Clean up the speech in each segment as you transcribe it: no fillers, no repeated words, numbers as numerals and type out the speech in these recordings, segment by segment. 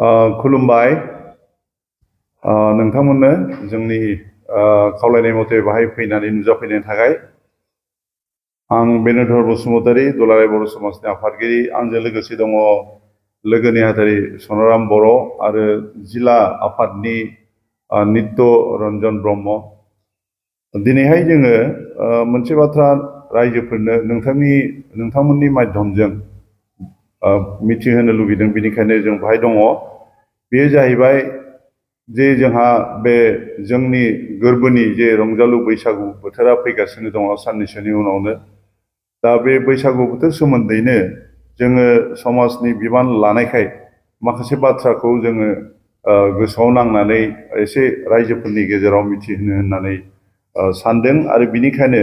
खुलुमबाय नोंथांमोननो जोंनि खावलायनाय मथे बाहाय फैनानै नुजाफैनायनि थाखाय आं बेनुधर बसुमतारी दुलाराय बर' समाजनि आफादगिरि आंजों लोगोसे दङ लोगो नेहाथारि सनाराम बर' आरो जिल्ला आफादनि नित्य रन्जन ब्रह्म दिनैहाय जोङो मोनसे बाथ्रा रायजोफोरनो नोंथांमोननि माध्यमजों मिथिहोनो लुबैदों बेनिखायनो जों बाहाय दङ बेयो जाहैबाय जे जोंहा बे जोंनि गोरबोनि जे रंजालु बैसागु बोथोरा फैगासिनो दङ साननैसोनि उनावनो दा बे बैसागु बोथोर सोमोन्दैनो जोङो समाजनि बिबान लानायखाय माखासे बाथ्राखौ जोङो गोसोआव नांनानै एसे रायजोफोरनि गेजेराव मिथिहोनो होननानै सानदों आरो बिनिखायनो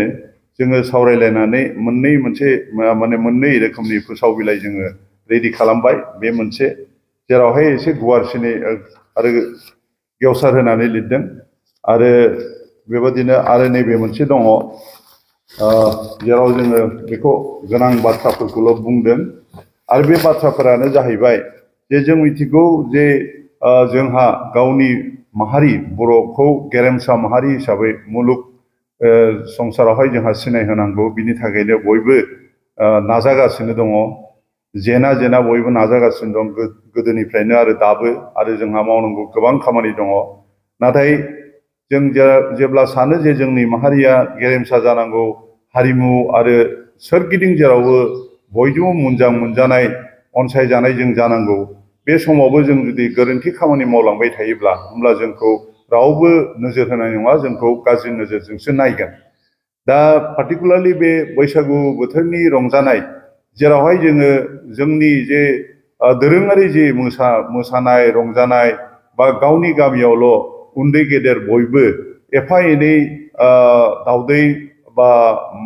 जोङो सावरायलायनानै मोननै रोखोमनि फोसाव बिलाइ जोङो रेडि खालामबाय बे मोनसे जेरावहाय एसे गुवारसिनै आरो गेवसार होनानै लिरदों आरो बेबादिनो आरो नैबे मोनसे दङ जेराव जोङो बेखौ गोनां बाथ्राफोरखौल' बुंदों आरो बे बाथ्राफोरानो जाहैबाय जे जों मिथिगौ जे जोंहा गावनि माहारि बर'खौ गेरेमसा माहारि हिसाबै मुलुग संसारावहाय जोंहा सिनायहोनांगौ बिनि थाखायनो बयबो नाजागासिनो दङ जेना बयबो नाजागासिनो दं गोदोनिफ्रायनो आरो दाबो आरो जोंहा मावनांगौ गोबां खामानि दङ नाथाय जों जेब्ला सानो जे जोंनि माहारिया गेरेमसा जानांगौ हारिमु आरो सोरगिदिं जेरावबो बयजोंबो मोनजानाय अनसायजानाय जों जानांगौ बे समावबो जों जुदि गोरोन्थि खामानि मावलांबाय थायोब्ला होमब्ला जोंखौ रावबो नोजोर होनाय नङा जोंखौ गाज्रि नोजोरजोंसो नायगोन दा पार्टिकुलारलि बे बैसागु बोथोरनि रंजानाय जेरावहाय जोङो जोंनि जे दोरोङारि जे मोसानाय रंजानाय बा गावनि गामियावल' उन्दै गेदेर बयबो एफा एनै दावदै बा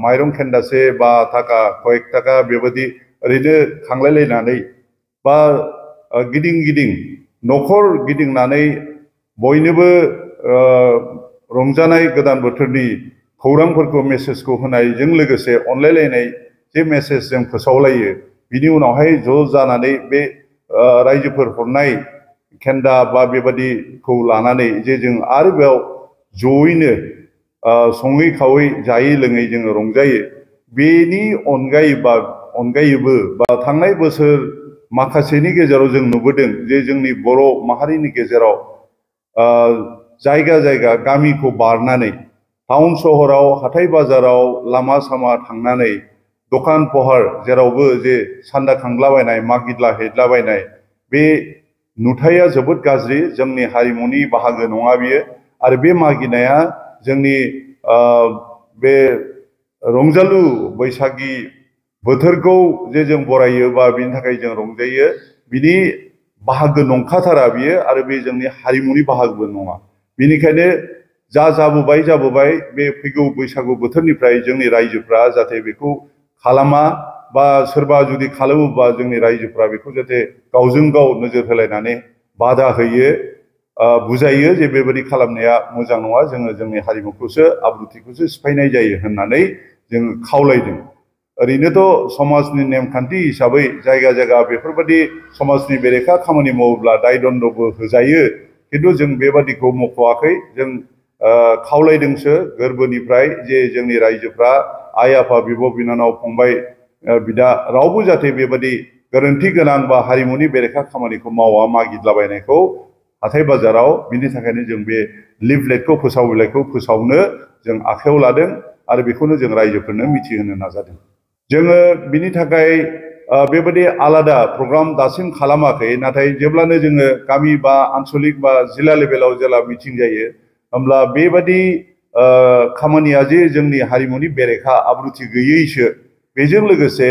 माइरं खेन्दासे बा थाखा कयेक थाखा बेबायदि ओरैनो खांलायलायनानै बा गिदिं न'खर गिदिंनानै बयनोबो रंजानाय गोदान बोथोरनि खौरांफोरखौ मेसेजखौ होनायजों लोगोसे अनलायलायनाय जे मेसेज जों फोसावलायो बिनि उनावहाय ज' जानानै बे रायजोफोर हरनाय खेन्दा बा बेबादिखौ लानानै जे जों आरो बेयाव जयैनो सङै खावै जायै लोङै जोङो रंजायो बेनि अनगायैबो बा थांनाय बोसोर माखासेनि गेजेराव जों नुबोदों जे जोंनि बर' माहारिनि गेजेराव जायगा गामिखौ बारनानै टाउन सहराव हाथाय बाजाराव लामा सामा थांनानै दखान पहार जेरावबो जे सान्दा खांलाबायनाय मागिदला हैदलाबायनाय बे नुथाया जोबोद गाज्रि जोंनि हारिमुनि बाहागो नङा बियो आरो बे मागिनाया जोंनि बे रंजालु बैसागि बोथोरखौ जे जों बरायो बा बिनि थाखाय जों रंजायो बिनि बाहागो नंखाथारा बियो आरो बे जोंनि हारिमुनि बाहागोबो नङा बेनिखायनो जाबोबाय बे फैगौ बैसागु बोथोरनिफ्राय जोंनि रायजोफ्रा जाहाथे बेखौ खालामा बा सोरबा जुदि खालामोबा जोंनि रायजोफ्रा बेखौ जाहाथे गावजों गाव नोजोर होलायनानै बादा होयो बुजायो जे बेबायदि खालामनाया मोजां नङा जोङो जोंनि हारिमुखौसो आब्रुथिखौसो सिफायनाय जायो होननानै जोङो खावलायदों ओरैनोथ' समाजनि नेमखान्थि हिसाबै जायगा बेफोरबायदि समाजनि बेरेखा खामानि मावोब्ला दाय दन्द'बो होजायो खिन्थु जों बेबादिखौ मख'वाखै जों खावलायदोंसो गोरबोनिफ्राय जे जोंनि रायजोफ्रा आइ आफा बिब' बिनानाव फंबाय बिदा रावबो जाहाथे बेबादि गोरोन्थि गोनां बा हारिमुनि बेरेखा खामानिखौ मावा मागिदलाबायनायखौ हाथाय बाजाराव बिनि थाखायनो जों बे लिफलेटखौ फोसाव बिलाइखौ फोसावनो जों आखायाव लादों आरो बेखौनो जों रायजोफोरनो मिथिहोनो नाजादों जोङो बिनि थाखाय बेबायदि आलादा प्रग्राम दासिम खालामाखै नाथाय जेब्लानो जोङो गामि बा आन्सलिक बा जिल्ला लेभेलाव जेला मिटिं जायो होमब्ला बेबादि खामानिया जे जोंनि हारिमुनि बेरेखा आब्रुथि गैयैसो बेजों लोगोसे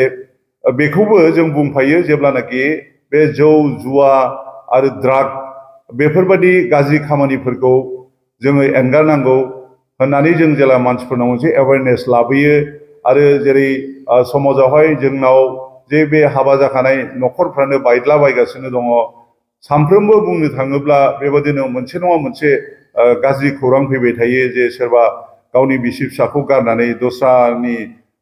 बेखौबो जों बुंफायो जेब्लानाखि बे जौ जुवा आरो ड्राग बेफोरबादि गाज्रि खामानिफोरखौ जोङो एंगारनांगौ होननानै जों जेला मानसिफोरनाव मोनसे एवेयारनेस लाबोयो आरो जेरै समाजावहाय जोंनाव जे बे हाबा जाखानाय न'खरफ्रानो बायदलाबायगासिनो दङ सानफ्रोमबो बुंनो थाङोब्ला बेबादिनो मोनसे नङा मोनसे गाज्रि खौरां फैबाय थायो जे सोरबा गावनि बिसि फिसाखौ गारनानै दस्रानि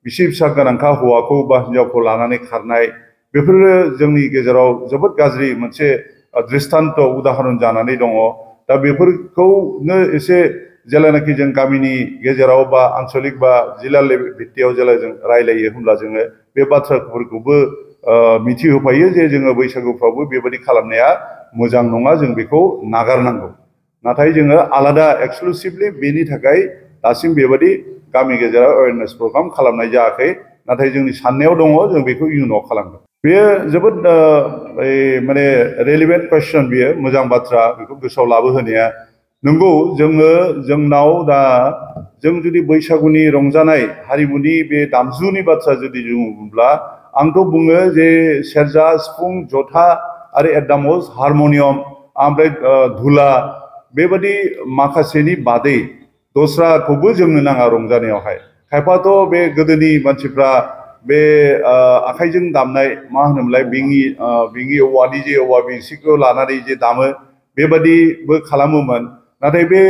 बिसि फिसा गोनांखा हौवाखौ बा हिनजावखौ लानानै खारनाय बेफोरो जोंनि गेजेराव जोबोद गाज्रि मोनसे दृष्टान्त उदाहरन जानानै दङ दा बेफोरखौनो एसे जेलानाखि जों गामिनि गेजेराव बा आन्चलिक बा जिल्ला भित्तियाव जेला जों रायलायो होमब्ला जोङो बे बाथ्राफोरखौबो मिथिहोफायो जे जोङो बैसागुफ्रावबो बेबायदि खालामनाया मोजां नङा जों बेखौ नागारनांगौ नाथाय जोङो आलादा एक्सक्लुसिभलि बेनि थाखाय दासिम बेबायदि गामि गेजेराव एवेयारनेस प्रग्राम खालामनाय जायाखै नाथाय जोंनि साननायाव दङ जों बेखौ इयुनाव खालामगोन बेयो जोबोद माने रेलिभेन्ट कुवेश्चन बेयो मोजां बाथ्रा बेखौ गोसोआव लाबोहोनाया नंगौ जोंनाव दा जों जुदि बैसागुनि रंजानाय हारिमुनि बे दामजुनि बाथ्रा जुदि जों बुंब्ला आंथ' बुङो जे सेरजा सिफुं जथा आरो एडामस हारमनियाम ओमफ्राय धुला बेबादि माखासेनि बादै दस्राखौबो जोंनो नाङा रंजानायावहाय खायफाथ' बे गोदोनि मानसिफ्रा बे आखाइजों दामनाय मा होनोमोनलाय बिङि औवानि जे औवा बिंसिखौ लानानै जे दामो बेबादिबो खालामोमोन नाथाय बे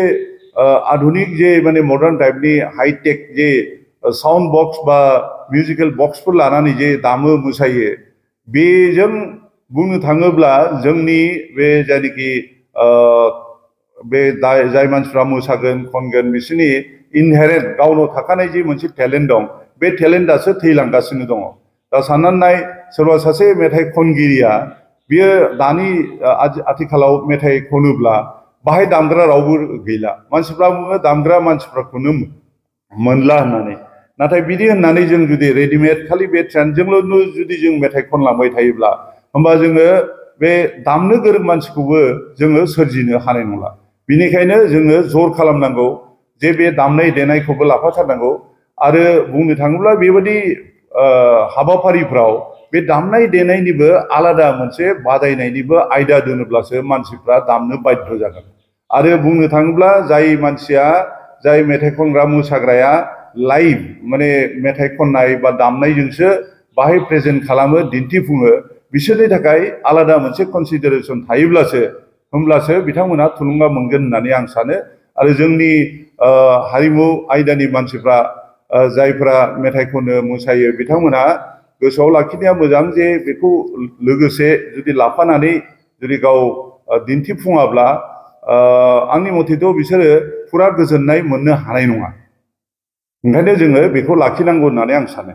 आधुनिक जे माने मडार्न टाइपनि हाइटेक जे साउन्ड बक्स बा मिउजिकेल बक्सफोर लानानै जे दामो मोसायो बेजों बुंनो थाङोब्ला जोंनि बे जायनाखि बे जाय मानसिफ्रा मोसागोन खनगोन बिसोरनि इनहेरेन्ट गावनाव थाखानाय जे मोनसे टेलेन्ट दं बे टेलेन्टआसो थैलांगासिनो दङ दा साननानै नाय सोरबा सासे मेथाइ खनगिरिया बियो दानि आथिखालाव मेथाइ खनोब्ला बाहाय दामग्रा रावबो गैला मानसिफ्रा बुङो दामग्रा मानसिफोरखौनो मोनला होननानै नाथाय बिदि होननानै जों जुदि रेडिमेड खालि बे ट्रेन्डजोंल' जुदि जों मेथाइ खनलांबाय थायोब्ला होमबा जोङो बे दामनो गोरों मानसिखौबो जोङो सोरजिनो हानाय नंला बिनिखायनो जोङो जर खालामनांगौ जे बे दामनाय देनायखौबो लाफाथारनांगौ आरो बुंनो थाङोब्ला बेबायदि हाबाफारिफ्राव बे दामनाय देनायनिबो आलादा मोनसे बादायनायनिबो आयदा दोनोब्लासो मानसिफ्रा दामनो बाध्य जागोन आरो बुंनो थाङोब्ला जाय मानसिया जाय मेथाइ खनग्रा मोसाग्राया लाइभ माने मेथाइ खननाय बा दामनायजोंसो बाहाय प्रेजेन्ट खालामो दिन्थिफुङो बिसोरनि थाखाय आलादा मोनसे कनसिडारेसन थायोब्लासो होमब्लासो बिथांमोना थुलुंगा मोनगोन होननानै आं सानो आरो जोंनि हारिमु आयदानि मानसिफ्रा जायफ्रा मेथाइ खनो मोसायो बिथांमोना गोसोआव लाखिनाया मोजां जे बेखौ लोगोसे जुदि लाफानानै जुदि गाव दिन्थिफुङाब्ला आंनि मथेथ' बिसोरो फुरा गोजोननाय मोननो हानाय नङा ओंखायनो जोङो बेखौ लाखिनांगौ होननानै आं सानो